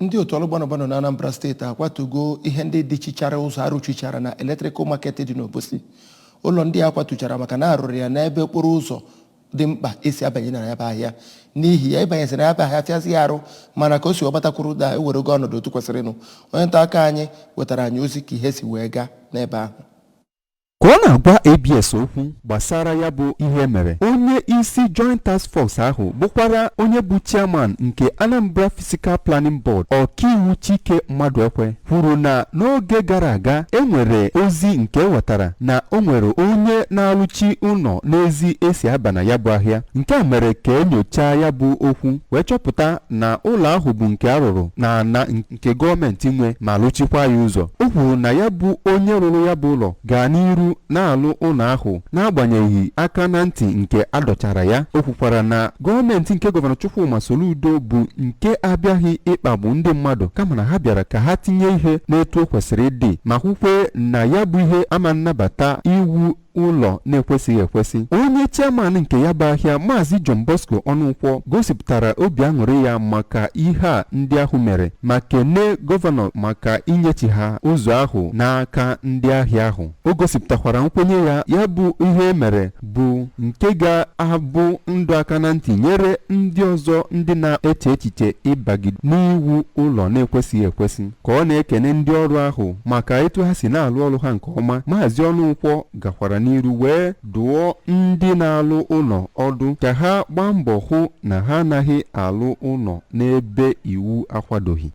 Ndị otu ọrụ gbanụgbanụ na Anambra Steeti akwatugo ihe ndị dịchichara ụzọ arụchichara na Electrical Market dị n'Obosi. Ụlọ ndị a kwatuchara maka na arụrụ ya n'ebe okporo ụzọ dị mkpa esi abanye na ya bụ ahịa. N'ihi ya, ịbanyezi na ya bụ ahịa fịazi ya arụ, mana ka o si ọgbatakwuru na ewerego ọnọdụ otu kwesịrịnụ. Onye nta aka anyị wetara anyị ozi ka ihe si wee gaa n'ebe ahụ. Ka ọ na-agwa ABS okwu gbasara ya bụ ihe mere, onye isi Joint Task Force ahụ, bụkwara onye bụ chairman nke Anambra Physical Planning Board, Ọkaiwu Chike Mmadụekwe, kwuru na n'oge gara aga e nwere ozi nke wetara na o nwere onye na-alụchi ụlọ n'ezi esi aba na ya bụ ahịa. Nke a mere ka enyochaa ya bụ okwu wee chọpụta na ụlọ ahụ bụ nke a rụrụ na ana nke gọọmenti nwe ma lụchikwa ya ụzọ. O kwuru na ya bụ onye rụrụ ya bụ ụlọ gaa n'iru na-alụ ụlọ ahụ n'agbanyeghị aka na ntị nke adọchara ya. O kwukwara na gọọmenti nke Gọvanọ Chukwuma Soludo bụ nke abịaghị ịkpagbu ndị mmadụ, kama na ha bịara ka ha tinye ihe n'etu o kwesịrị ịdị, ma kwukwe na ya bụ ihe ama nnabata iwu ụlọ na-ekwesịghị ekwesị. Onye chairman nke ya bụ ahịa, Maazị John Bosco Ọnụnkwọ, gosipụtara obi aṅụrị ya maka ihe a ndị ahụ mere ma kene gọvanọ maka inyechi ha ụzọ ahụ n'aka ndị ahịa ahụ. O gosipụtakwara nkwenye ya, ya bụ ihe mere bụ nke ga-abụ ndụ aka na ntị nyere ndị ọzọ ndị na-eche echiche ịbagide n'iwu ụlọ na-ekwesịghị ekwesị. Ka ọ na-ekene ndị ọrụ ahụ maka etu ha si na-alụ ọrụ ha nke ọma, Maazị Ọnụnkwọ gakwara n'iru wee dụọ ndị na-alụ ụlọ ọdụ ka ha gbaa mbọ hụ na ha anaghị alụ ụlọ n'ebe iwu akwadoghị.